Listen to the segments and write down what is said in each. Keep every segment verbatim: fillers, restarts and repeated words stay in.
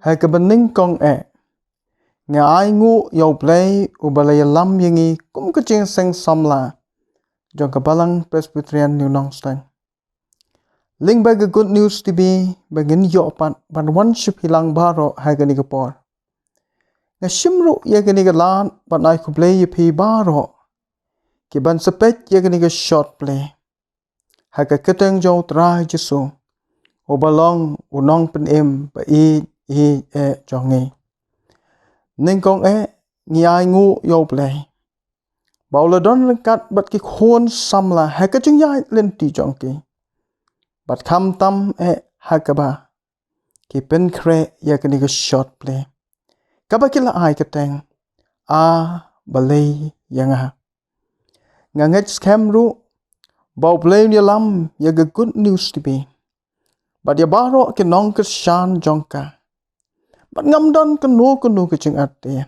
Ha kaba nyngkong eh, nga ai nguh ïa U Blei uba la ïalam ïa ngi kum ka jingseng samla jong ka Balang Presbyterian New Nongstoiñ. Lyngba ka Good News T V ba ngin ïoh pat ban wan sha phi lang baroh ha kane ka por, nga shim ruh ïa kane ka lad ban ai khublei ïa phi baroh ki ban sa peit ïa kane ka short play ha ka kyrteng jong U Trai Jisu, uba long u nongpynim ba ïeit ïeit eh jong ngi. Nyngkong eh, ngi ai nguh ïa U Blei ba u la don ryngkat bad ki khun samla ha ka jingïaid lynti jong ki, bad khamtam eh ha kaba ki pynkhreh ïa kane ka short play kaba ki la ai kyrteng A Balei ïa nga. Nga ngeit skhem ruh ba U Blei un ïalam ïa ka Good News T V bad ïa baroh ki nongkyrshan jong ka, bad ngam don kano kano ka jingartatien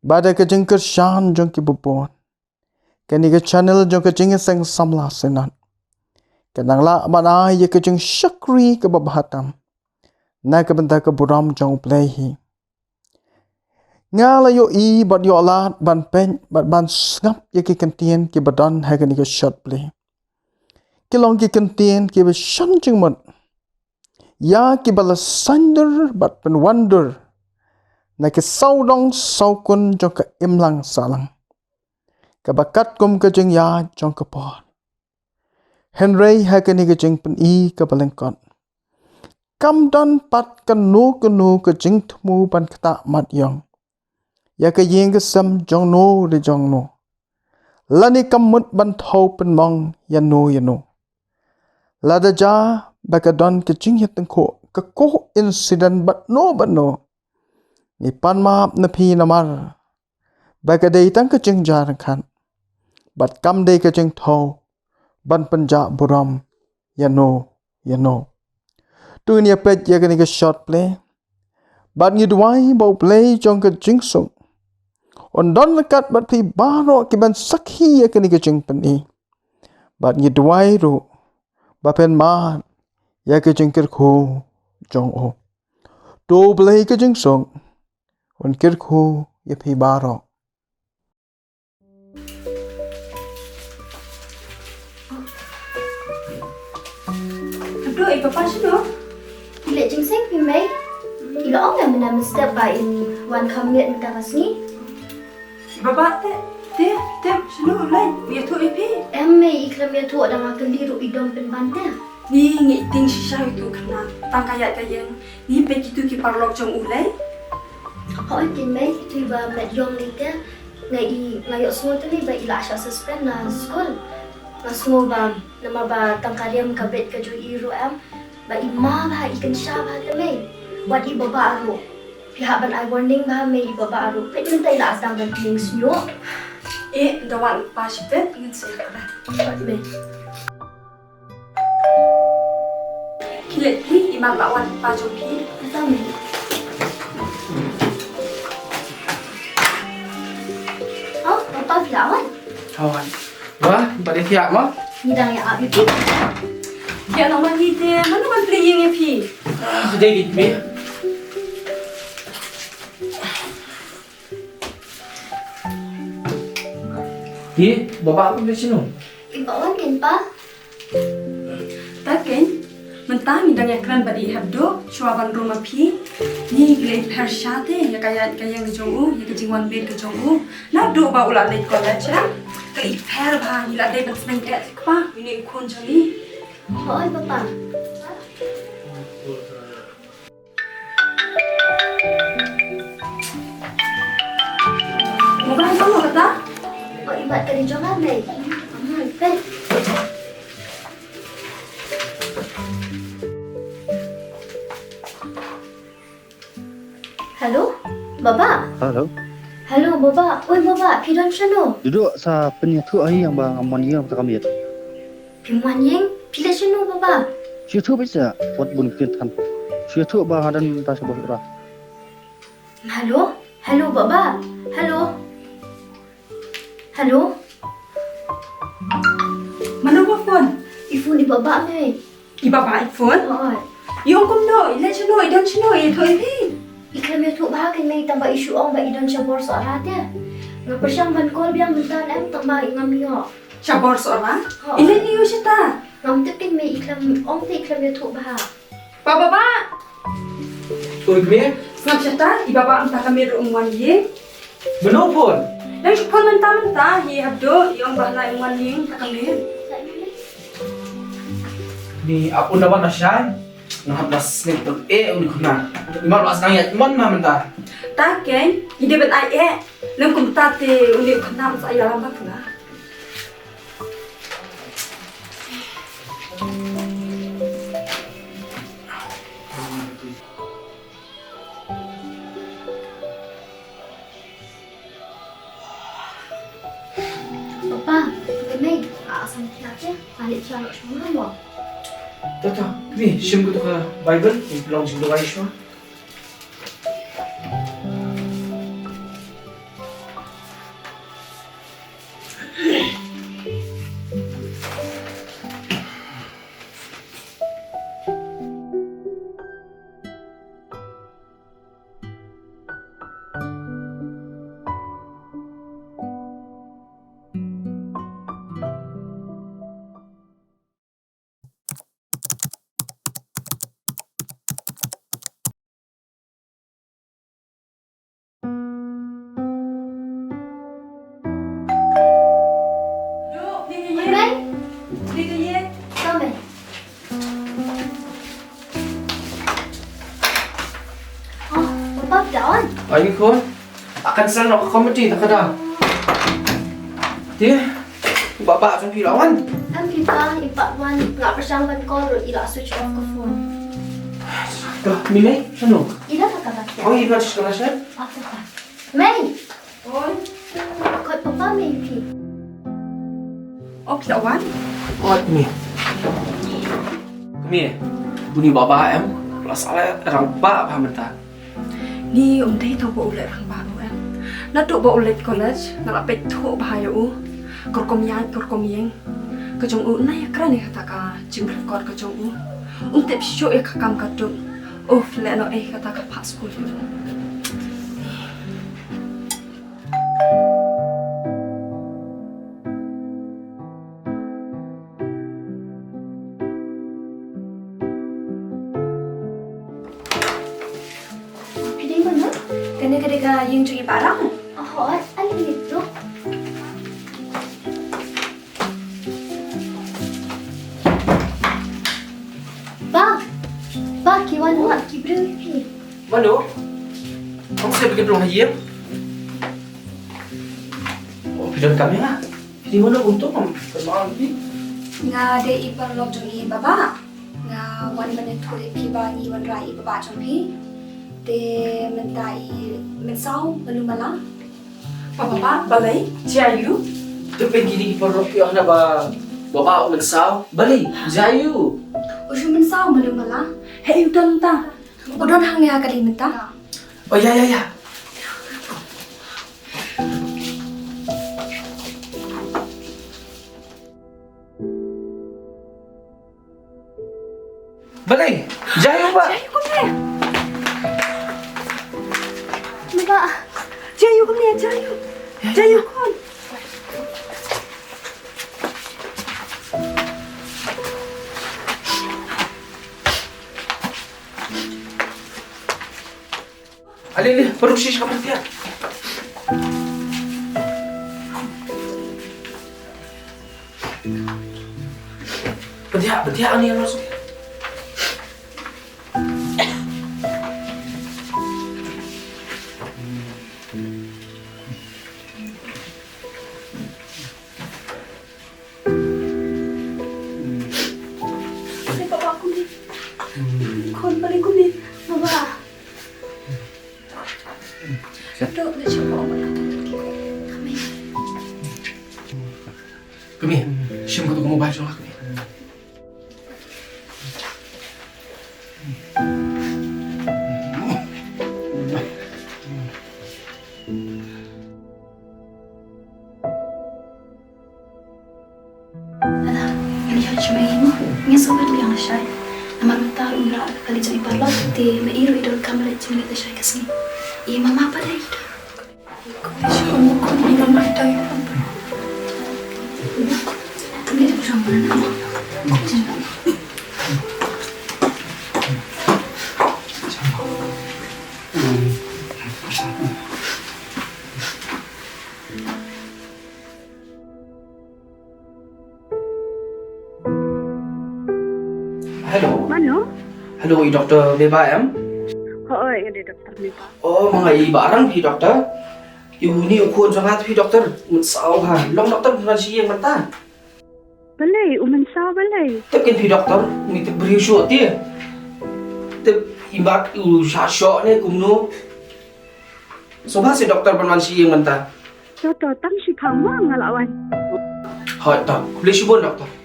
ba da ka jingkyrshan jong ki ba bun, kane ka channel jong ka Jingïaseng Samla Synod kan nang lah ban ai ïa ka jingshakri kaba bha tam na ka bynta ka burom jong U Blei hi. Nga la ïohi bad ïoh lad ban peit bad ban sngap ïa ki kyntien kiba don ha kane ka short play. Ki long ki kyntien kiba shon jingmut ïa kiba la saiñdur bad pynwandur na ki sawdong sawkun jong ka imlang sahlang, kaba katkum ka jingïaid jong ka por. Hynrei ha kane ka jingpyni kaba lyngkot, kam don pat kano kano ka jingthmu ban ktah mat ïong ïa ka ïing ka sem jong no re jong no, lane kam mut ban thew pynmong ïa no ïa no. Lada jia ba ka don ka jingïatyngkhuh, ka coincidence bad no bad no, ngi pan map na phi namar ba ka dei tang ka jingjia ryngkat bad kam dei ka jingthew ban pynjah burom ïa no ïa no. To ngin ïa peit ïa kane ka short play bad ngi duwai ba U Blei jong ka jingsuk un don ryngkat bad phi baroh ki ban sakhi ïa kane ka jingpyni. Bad ngi duwai ruh ba phin mad ïa ka jingkyrkhu jong u. To U Blei ka jingsuk un kyrkhu ïa phi baroh. Haduh i papa shano? I leit jingïaseng phi mei. I la ong ïa mynne mynstep ba in wan kham miet mynta ka sngi. I papa te, te, te shano u leit? U ïathuh ïa phi? Em mei, i khlem ïathuh, da nga kylli ruh i dom pynban te. Ni ngi tieng shisha ïa utu u khynnah, tang ka ïaid ka ïeng. Ni peit kitu ki paralok jong u lei. Hooid keiñ mei, kitu ba met ïong lei te. Nga i, nga ïohsngew te mei ba i la shah suspend na skul. Nga sngew ba namar ba tang ka riam ka beit ka jong i ruh em, ba i ma bha, i kynsha bha te mei. Wat i baba ruh, phi hap ban ai warning bha mei, i baba ruh. Peit mynta i la sdang ban pynïeng shñiuh. Eh, da wan pa shipet ngin sa ïakren. Hooid mei. Khie leit phi, imat la wan pa jong phi. Ata mei. Oh, papa phi la wan? Wan. Wah, ba dei thiah mo? Ngi dang ïa ap ïa phi. Ïa la wan hi te, mano ban plie ïing ïa phi? Ah, dei git phi. Te, baba phi leit shano? I ba wan keiñ pa. Ta keiñ, mynta ngi dang ïakren bad i Hepduh, shuwa ban rung ma phi. Ngi la i pher sha te, ïa ka ïaid ka ïeng ka jong u, ïa ka jingwan miet ka jong u. Naduh ba u la leit college, eh? Ka i pher bha, ngi la dei ban sneng eh, kpa, uni u khun jong ngi. Hooid, papa. Mobile ka mo kata? Oh, imat ka dei jong nga, mei. Hmm, peit. Hello, baba. Hello. Hello, baba. Oi, baba, phi don shano? Duduk sa pynïathuh ahi ïa ba ngam wan ïing kata ka miet. Phim wan ïing, phi leit shano baba? Shu ïathuh beit sa, wat bun ktien than. Shu ïathuh ba nga don mynta sha bor sha ura. Hello? Hello baba? Hello? Hello? Mano ba phone? I phone i baba mei. I baba i phone? Hooid. Ïong kumno, i leit shano, i don shano, i thoh i phi. I khlem ïathuh bha kein mei, tang ba i shu ong ba i don sha bor Sohra te. Nga pyrshang ban call biang mynta em, tang ba ngam ïoh. Sha bor Sohra? Ho. I leit ïa u shata. Ngam tip kein mei, i khlem ong te i khlem ïathuh bha. Ba, ba, ba. Oi, kmie. Sngap shata, i baba mynta ka miet ruh ym wan ïing. Mano phone? Dang shu phone mynta mynta, hi hap duh, i ong ba la ym wan ïing mynta ka miet. Ni ap un da wan na shan. Nga hap da sngap pun eh uni khuna. I mar ba sngap ïa mon ma mynta. Ta kein, i dei ban ai eh. Lem kumta te uni khuna sa ïalam ba khuna. Papa, kmie, a san ti ate, a leit sha lok shong mo. To, to, kmie, shim katu ka Bible, long jingduwai shuwa. Mei? Mei? Come. Oh, Papa, phi da wan? Ai khun. Akan sal no ka committee ta ka da. Ti. Ba ba jong phi la wan. Em phi pa, i pa wan, nga pyrshang ban call ruh i la switch off ka phone. Ka mi mei, shano? I la ka ka la. Oh, i la ka la sha. Apa ka? Mei. Oi. Kot papa mei phi. Oh, phi la wan. Kot mi. Mi. Buni baba em. La sala rang ba ba mynta. Ni um dei tang ba u leit rangbah ruh em. Naduh ba u leit college nga la peit thuh bha ïa u. Ka rukom ïaid ka rukom ïeng ka jong u, na ïakren ïa kata ka jingrecord ka jong u. Um tip shuh ïa ka kam ka duk. Uf, lehnoh eh kata ka phah skul. Phi dei mano? Kane ka dei ka ïing jong i Bah Rang. Oh, hooid, ale leit to. Pa, pa, ki wan wat ki briew ïa phi. Mano? Ong seh ba ki briew ha ïing. Oh, phi don kam ïa nga. Phi dei mano kumto, ngam kynmaw ïa phi. Nga dei i paralok jong i Bah Bah. Nga wan ban ïathuh ïa phi ba ngi wanrah i Bah Bah jong phi. Te mynta i Mynsaw, malu mala. Ba, ba, ba, balei? Jia aiu? Te pyn kine ki paralok ki ong na ba, ba, ba, u Mynsaw. Balei? Jia aiu? U shu Mynsaw, malu mala. Hei, u don mynta. U don hangne ha kali mynta. Oh, ïa, ïa, ïa. Balei? Jia aiu ba? Jia aiu kumne? Ba. Jia aiu kumne, jia aiu. Jia aiu khun. Ale, ale, pynrung shisha ka pyntiah. Pyntiah, pyntiah ani ano suk. Balei papa kumne? Khun balei kumne? Papa. Dok, dok, shu papa. Kmie. Kmie, shim katu ka mobile jong nga kmie. Ala, ini hot cuma ini. Ngi sobat biang shai. Namar mynta ruh ngi rah ka kali jong i paralok te ma i ruh i donkam leit jingmut lashai ka sngi. I mama pat dei. Hello. Mano? Hello, i Doktor Meba em? Hooid, nga dei Doktor Meba. Oh, ma nga i Bah Rang phi, Doktor. Ïa une u khun jong nga te phi, Doktor. Mynsaw ha. Long, Doktor, mynsaw shi ïing mynta. Balei, u mynsaw balei? Tip kein phi, Doktor, ngi tip briew shuh te. Tip i mat u shah shoh ne kumno. Sngewbha shi Doktor ban wan sha ïing mynta. To, to, tang shiphang mo nga la wan. Hooid, to. Khublei shibun, Doktor.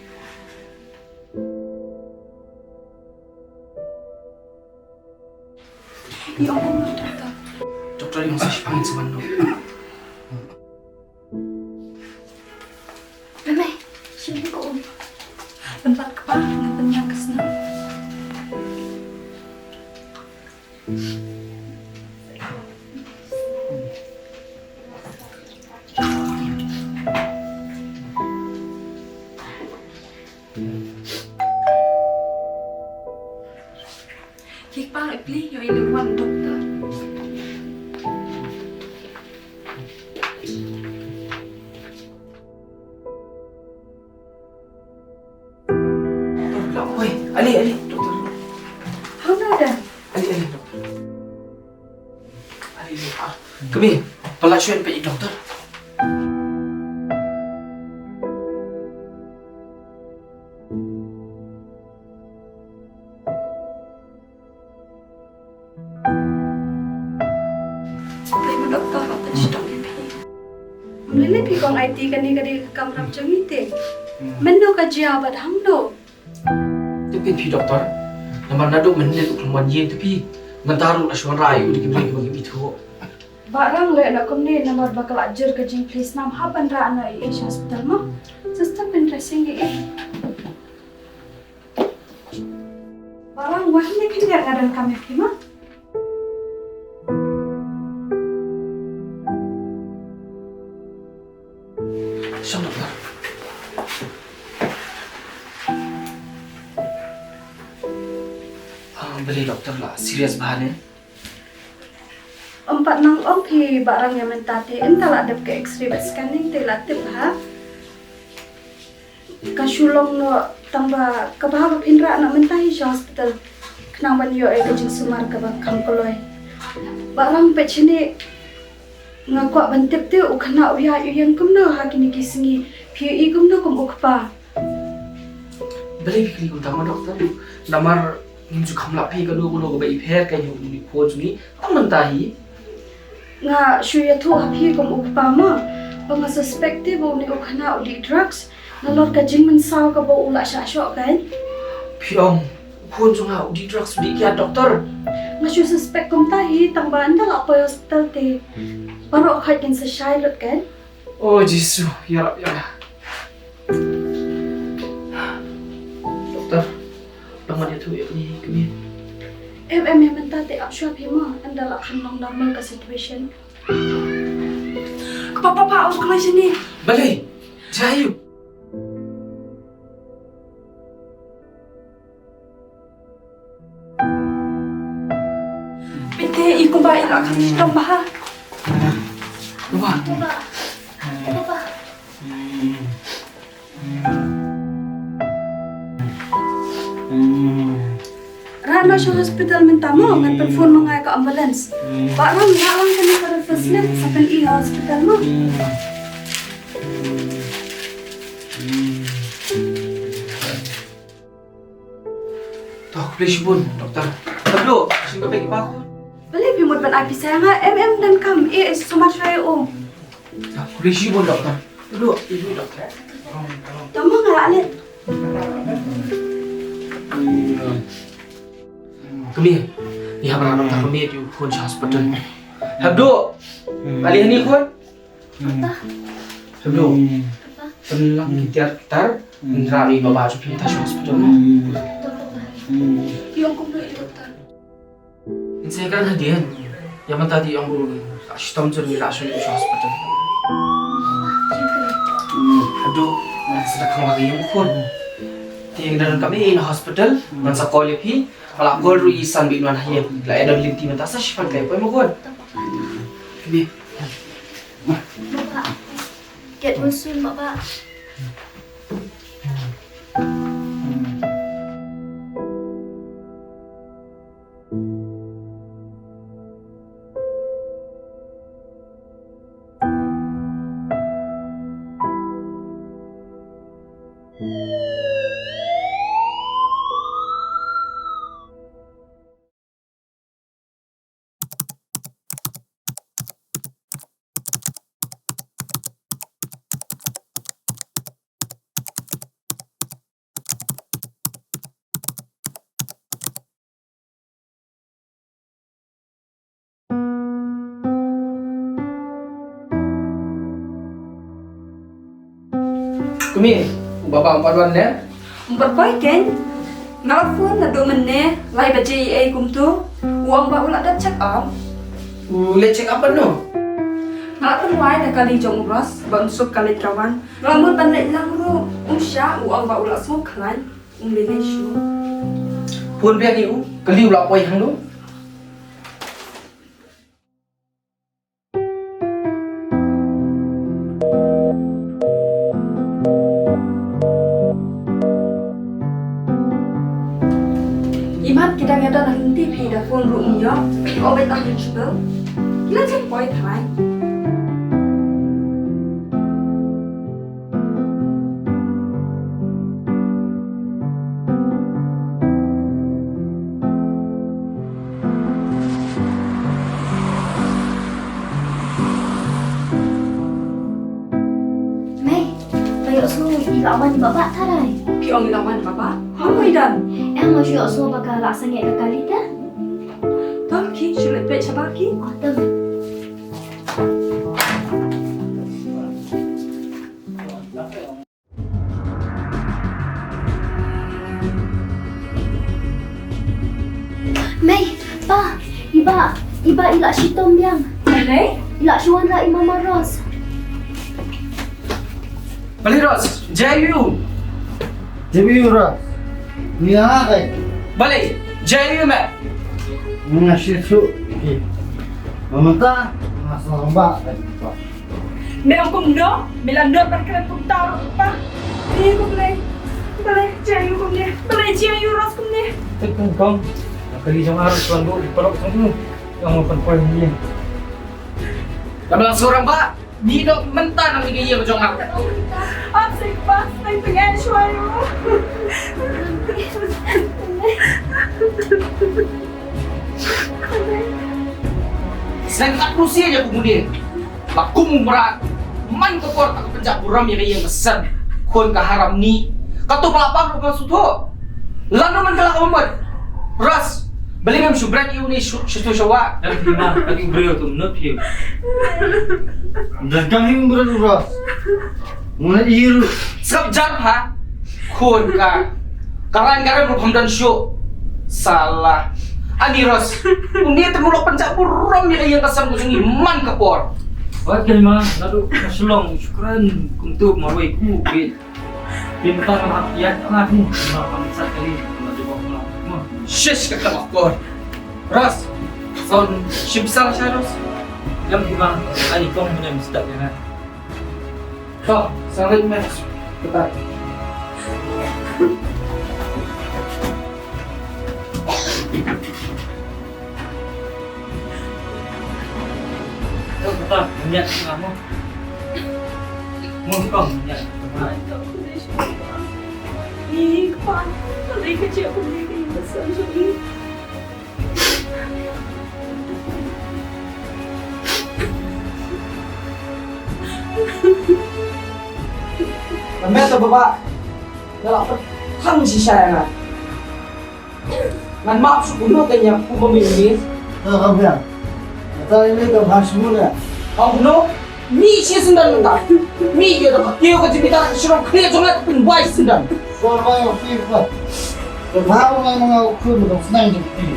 Ïa ong, Doktor. Doktor, ïa ong sa shiphang in sa wan noh. Mei, mei, shu leit ko um. Pynbad kpa, nga pynbad ka snam. Ki kpa ngi plie ïoh i leh wan doktor. Oi, ale, ale, doktor. Hangno da? Ale, ale, doktor. Ale, ale, ah. Kmie, pynlait shuwa peit ïa i doktor. Peit ma doktor, rat shitom ïa phi. Ym lei lei phi kong aiti, kane ka dei ka kamram jong ngi te. Mynno ka jia bad hangno? Tip kein phi doktor. Namar naduh mynnin u khlem wan ïing te phi. Mynta ruh la shu wanrah ïa u da ki briew kiba ngim ithuh. Bah Rang leh noh kumne namar ba ka la jur ka jingplie snam hap ban rah noh ïa i sha hospital mo. Sister pyntrei sien ïa i. Bah Rang, wan hangne khyndiat, nga donkam ïa phi mo. Shong doktor. Ah, balei doktor, la serious bha ne? Ym pat nang ong phi Bah Rang ïa mynta te, ynda la dep ka X-ray bad scanning te la tip bha. Ka shu long noh tang ba kaba haba phin rah noh mynta hi sha hospital khnang ban ïoh ïa ka jingsumar kaba kham kloi. Bah Rang, peit shane, nga kwah ban tip te u khynnah u ïaid u ïeng kumno ha kine ki sngi, phi ïohi kumno kum u kpa? Balei phi kylli kumta mo doktor? Namar ngim ju kham lah phi kano kano kaba i pher ka ïa une u khun jong ngi. Tang mynta hi. Nga shu ïathuh ha phi kum u kpa mo, ba nga suspect te ba une u khynnah u dih drugs nalor ka jingmynsaw kaba u la shah shoh kein. Phi ong u khun jong nga u dih drugs, u dih kiad doktor? Nga shu suspect kumta hi, tang ba ynda la poi hospital te baroh khoit kin sa shai lut kein. O Jisu, ïarap ïa nga. Doktor, dang wan ïathuh ïa kane, kane. Em, em, em, mynta te ap shuwa phi mo, ynda la kham long normal ka situation. Kpa, pa, pa, ong khlaiñ shane. Balei? Jia aïu? Peit te, i kumba i la kham shitom bha. Wah. Rah noh sha hospital mynta mo, ngan pynphone ma nga ïa ka ambulance. Bah Rang, rah lang kane ka refer slip, sa pyni ha hospital mo. To, khublei shibun, doktor. Abdul, shim ka bag i pa khun. Balei phi mut ban ai pisa ïa nga? Em, em, donkam. Eh, eh, sumar shuwa ïa u. To, khublei shibun, doktor. Abdul, eh, doktor. To mo, nga la leit. Kmie, ngi hap ban rah doktor kmie, ïa u khun sha hospital. Abdul, ale hangne khun. Papa. Hello. Papa. Pynlang ki tiar ki tar. Pynrah ïa i baba jong phi mynta sha hospital mo. Papa. Kan hadien. Ïa mynta te ong u la shitom jur ngi la shu ïa u sha hospital. Hmm, haduh ngan sa da khang lagi ïa u khun. Te ngi dang kam ïa u na hospital, ngan sa call ïa phi. Nga la call ruh i San bad i Wan ha ïing. La ïa don lynti mynta sa shipang kai poi ma khun. Ni. Baba. Get well soon, Baba. Kmie, u baba um pat wan ne? Um pat poi keiñ. Nga la phone naduh mynne lai baje ei ei kumto. U ong ba u la dep check up. U leit check up bad no? Nga la pynwai da kali jong u Ros ba un suk ka leit ka wan. Nga la mut ban leit lang ruh. Um shah, u ong ba u la sngewkhlaiñ. Um lei lei shuh. Phone biang ïa u, kylli u la poi hangno. Imat ki dang ïadon ha lynti phi da phone ruh um ïoh. Phi ong beit tang principal. Ki la jem poi tharai. Mei, ba ïohsngew i la wan i Baba tharai. Phi ong i la wan i Baba? Hangno i don? Em, nga shu ïohsngew ba ka la sangeh ka kali te. To, ki shu leit peit shabar ki. Oh, to. Mei, Pa, i Bah, i Bah i la shitom biang. Balei? I la shu wanrah i Mama Ros. Balei Ros? Jia ïa u. Jia ïa u Ros. Ni ha kai. Balei? Jia ïa u me. Nga shi su. Ki. Mama ta, nga sa ba kai. Me ong kumno? Me la nud ban kren kumta ruh, Pa. Ni kumne. Balei jia ïa u kumne? Balei jia ïa u Ros kumne? Te kong kong. Ka kali jong nga ruh shuwa ngan buh paralok jong u. Ïa nga pynpoi ïa. Ka ba la surang ba. Ni dok mynta na ka ïing jong nga. Ap sing pas nang tengah shuwa ïa u. Seng tak rusi aja ku mudi. Ba kum u mrad. Man ka por ta ka pynjah burom ïa ka ïing ka sem. Khun ka haram ni. Ka tu ba la pam ruh ka sutho. Lano man ka la ka bambat. Ros. Balei mem shu bret ïa u ni shu shu shu wa. Em phi ma, ka u briew tu mnut phi. Dah kang hi u mrad u Ros. Ngona iru. Sap jar ha. Khun ka. Ka rang ka rem ruh kham don shuh. Salah. Ani Ros. Uni te muluk pynjah burom ïa ka ïing ka sem ka jong ngi man ka por. Wat kai ma, naduh ka Shillong, shukran kumtu marwei ku bit. Pynta ka hap ïa ka lah ni, ma ka sat kali, ma jubok ma. Shish ka ka por. Ros. Son shim sal sha Ros. Ngam ki ma, ani kong ne mesti ïa. To, salah ni, Ros. Betul. To, betul. Niat sama. Mun kong niat. Ni, kwan. Tadi kecil aku beli ini besar jadi. Nga met ïa baba. Nga la pynthang shisha ïa nga. Ngan map shuh kumno ka ïa kumba me ïa. Ka ka biang. Nga ta ïa ka bha shuh ne. Ong kumno? Mih shi syndon mynta. Mih ïa da ka kiew ka jingbitar ka shnong khlieh jong nga ka pynwai syndon. Ko ma ïa ki ba. Ka bha ma ma nga u khun ma dong snang jong ki.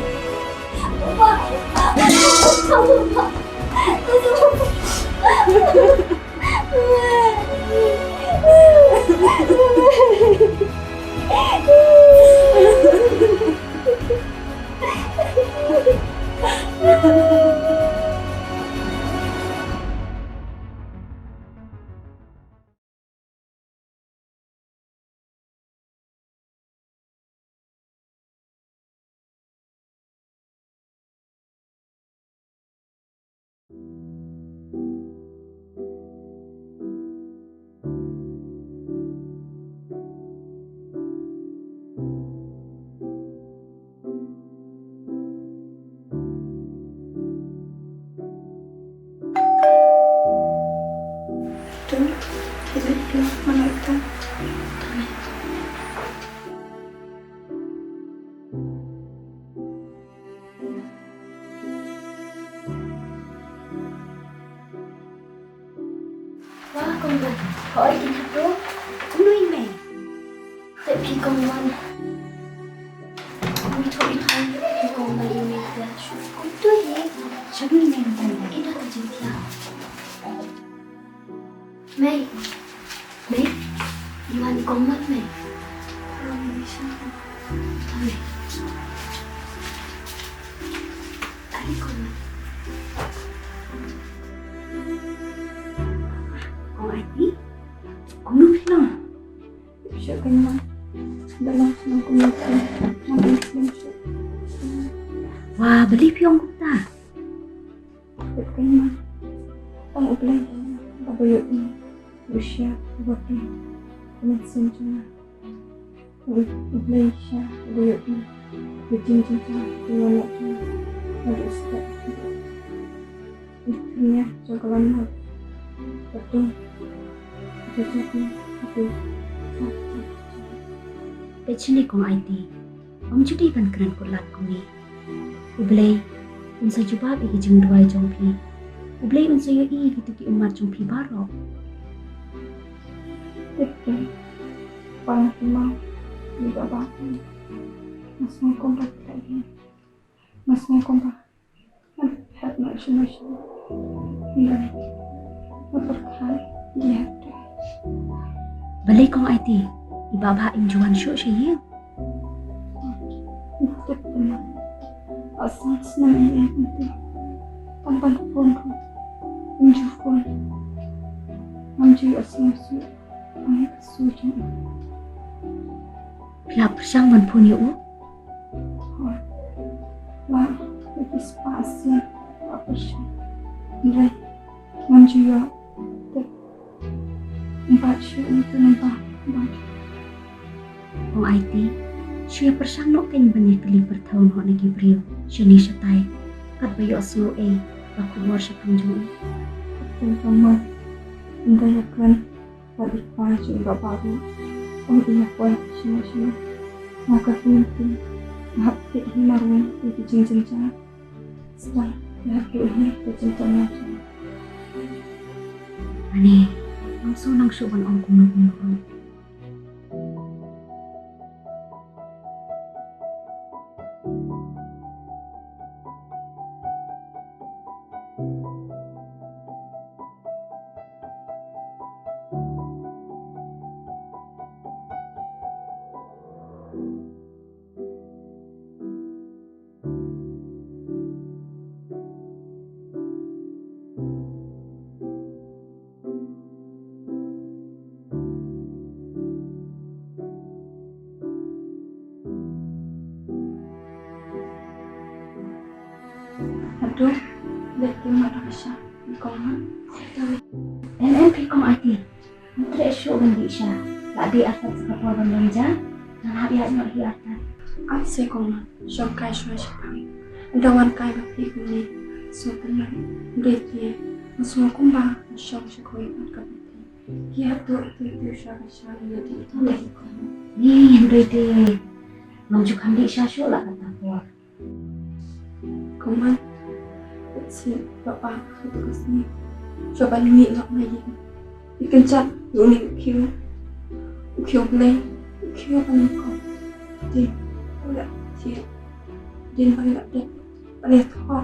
Tum, ki leit blok ma leit ta. Wah, kong Wan. Hooid, ïa hato. Kumno ïa mei? Te phi kong Wan. Ym thoh ïa phi kong Wan ïa mei phi shu. Kumto hi. Shano ïa mei ym tang. Ïa da ka jingpyllait. Mei. Mei. Ïa wan kong Mat, Mei. Ïa wan kong Mat. Ïa wan kong Mat. Kong Aiti. Kumno phi long? Shu kong Mat. Da long shu kong Mat. Wah, balei phi ong kumta? Tip kein ma, tang U Blei ba ïohi, u sha u ba phi, u mynsiem jong nga. U Blei sha u ba ïohi, u jingjynjar u wanrah jong nga. Naduh step u thnya jong ka lam mut. Ka dung ka jong u, ka dung. Peit shane kong Aiti, ym ju dei ban kren kut lad kumne. U Blei un sa jubab ïa ki jingduwai jong phi. U Blei un sa ïohi ïa kito ki ummat jong phi baroh. Tip te, ba nga kynmaw ïa i Bah Bah. Nga sngew kumba phi la ïeng. Nga sngew kumba ngan phet noh shano shano. Nga pyrkhat ïa te. Balei kong Aiti, i Bah Bah im ju wan shuh sha ïing? Tip te ma. La san snem ïa ïa te. Tang ban phone ruh ym ju phone. Ngam ju ïohsngew shuh. Ai ka su jong u. Phi la pyrshang ban phone ïa u? Hooid. La, la ki spah sien la pyrshang. Hynrei ngam ju ïoh. Te Ym pat shu ong te naba, naba. Kong Aiti, shu ïa pyrshang noh kein ban ïa kylli pyrthew noh na ki briew shane shatai. Katba ïohsngew ei ka khubor shaphang jong u. Te kong Mat, ynda ïa kren bad i pa jong i Bah Bah ruh, ym ïa poi shano shano. Nga ka kynti nga hap peit hi marwei ïa ki jingjynjar. Sdang ïa haduh hi ka jingtong ïa jong. Ani, ngam sngewsih ban ong kumno kumno. Haduh, leit ïa ma dang sha, kong ha. Em em phi kong Aiti. Ym treh shuh ban dih sha. La dih artat sa ka por ban long ja. Ngan hap ïaid noh hi artat. Ai se kong Mat, shong kai shuwa shaphang. Ynda wan kai ba phi kumne. Sngewtynnat. Ym dei te. Nga sngew kumba nga shong sha kawei pat ka pyrthei. Ki hap duh tiew tiew shuwa ka sha ïa dih. Ni, ym dei te. Ngam ju kham dih sha shuh la kata por. Kong Mat, peit seh, Bah Bah, hato ka sngi shuwa ban mih noh na ïing, i kynjat ïa une u khiew, u khiew Blei, u khiew ba nyngkong. Dien ba la thiah, dien ba la dep, ba la thor.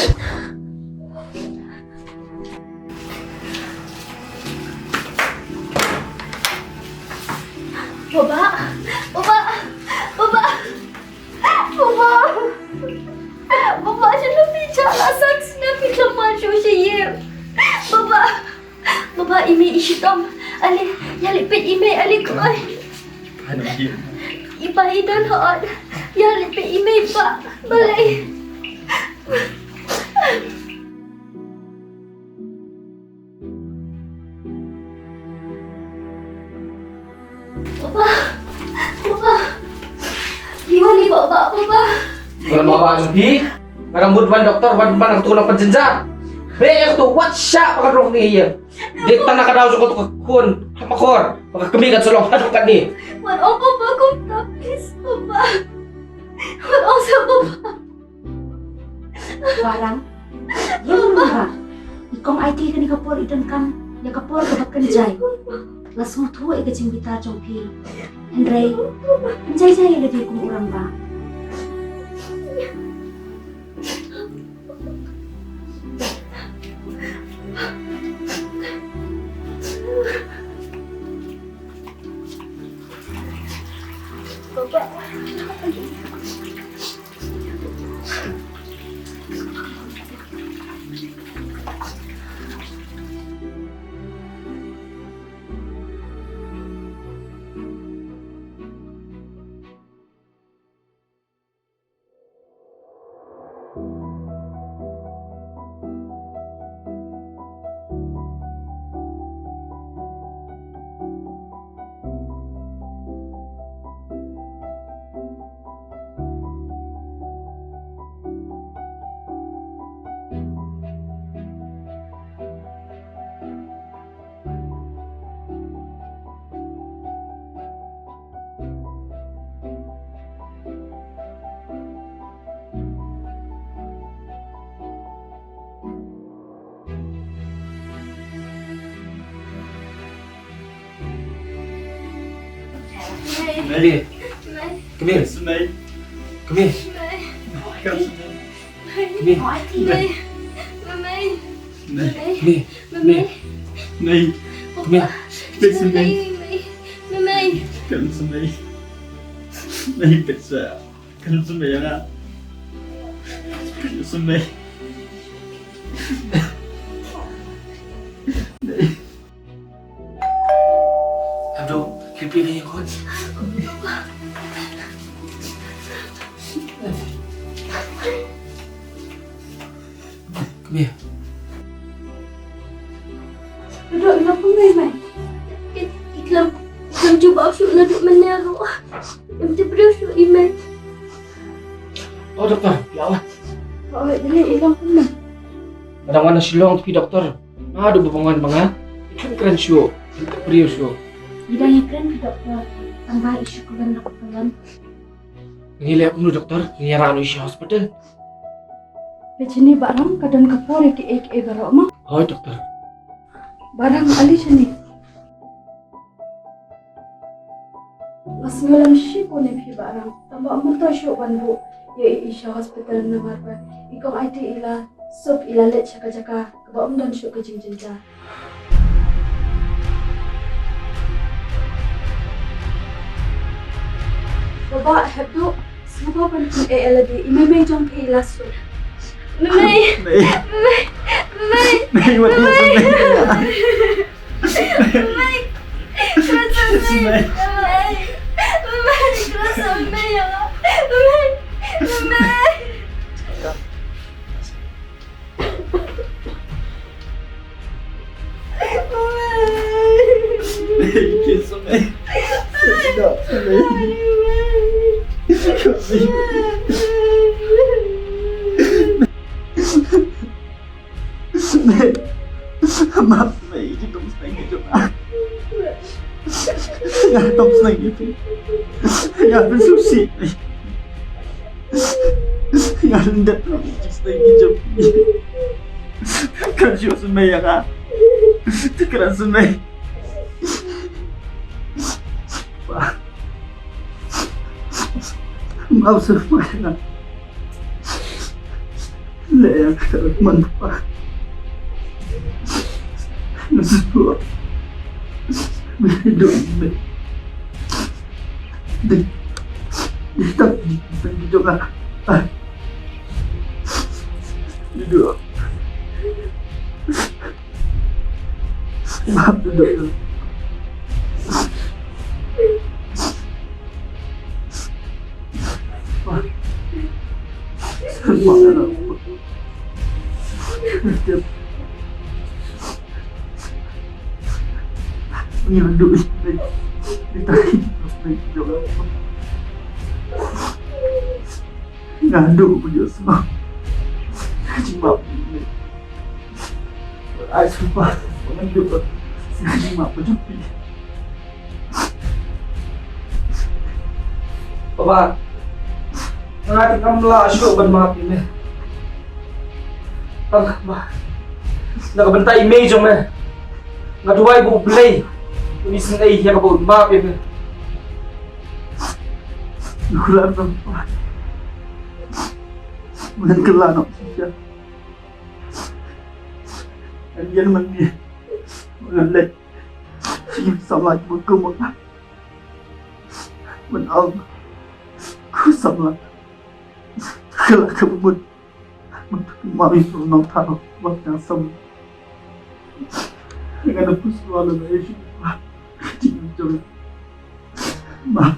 Baba, baba, baba, baba, baba, sha na phi sha la sak sna phi tlamar shu shi ye. Baba, baba, i mei i shitom. Ale, ïa leit peit i mei, ale koi. Ano ye? I pa i don hot. Ïa leit peit i mei pa. Balei? Papa, papa, papa. Iwan ni papa, papa. Bukan papa jong phi. Nga dang mut wan doktor, wan ban aku tukang penjenjar. Be aku tu wat sha pakai rok ni ye. Dei tang na ka daw jong ka tu ka khun ha makor. Ba ka kmie kan sa long haduh katne. Wan ong papa kumta, please papa. Wan ong sa papa. Warang, ïa mut ba i kong Aiti kane ka por i donkam ïa ka por kaba kynjai. La sngewthuh ïa ka jingbitar jong phi. Hynrei pynjai jai ïa lade kum u rangbah. Mei. Come here. Mei. Come here. Mei. Come here. Mei. Mei. Mei. Mei. Mei. Mei. Mei. Come here. Peit sha Mei. Mei. Mei. Peit sha Mei. Mei, peit sha. Kan sumei ïa nga. Kan sumei. Abdul, creepy ni kot. Come here. Dok, ïa phi, Mei, Mei. Ki, ki khlem, ki khlem jubab shuh naduh mynne ruh. Em, te briew shuh i Mei. Oh, doktor, ïa Allah. Oh, ïa Allah, ïa Allah, Mei. Nga dang wan na Shillong phi, doktor. Naduh ba nga wan ba nga, ki khlem kren shuh, ki khlem briew shuh. Ngi dang ïakren phi, doktor. Tang ba i shu kren, doktor. Ngi leh kumno, doktor? Ngi ïarah noh i sha hospital. Peit shane Bah Ram, ka don ka por ïa kiei kiei baroh mo. Hooid, doktor. Bah Ram, ale shane. Nga sngewlem shibun ïa phi Bah Ram. Tang ba ym myntoi shuh ban buh ïa i sha hospital namar ba i kong Aiti i la suk, i la leit sha ka jaka kaba ym don shuh ka jingjynjar. Baba, hep duh, sngewbha ban pyneh ïa lade, i mei mei jong phi i la suk. Mei. Mei. Mei. Mei, wat ïa mei. Mei. Mei. Mei. Mei. Mei. Map, mei, ki tong sneng ki jong nga. Nga tong sneng ki jong nga. Nga pynsusi. Nga lyndet ki tong sneng ki jong nga. Kan shu smei ïa nga. Kan shu smei. Map, shu smei ïa nga. Leh ïa ka man pa. Nasi dua. Beli dong. Di. Di tak di jong ah. Di dua. Map, duduk dulu. Map, duduk. Ni duduk. Dia tadi. Nga duk punya semua. Jimat ni. Ai sumpah. Nga duk. Jimat punya pi. Baba. Nga ngam lah shuh ban map ïa me. Tang ba na ka bynta i mei jong me. Nga duwai ba U Blei un isynei ïa kaba un map ïa me. Nuklar tang ba men kylla nok shisha. Ngan ïeng mynne. Ngan leit. Ïa samla kiba kum ma nga. Ban ong ko samla. Kylla kaba mut. Mut ma ïa u nongthaw ba nga sam. Ngan da pus wala na ïa shi. Ka jingim jong nga. Map.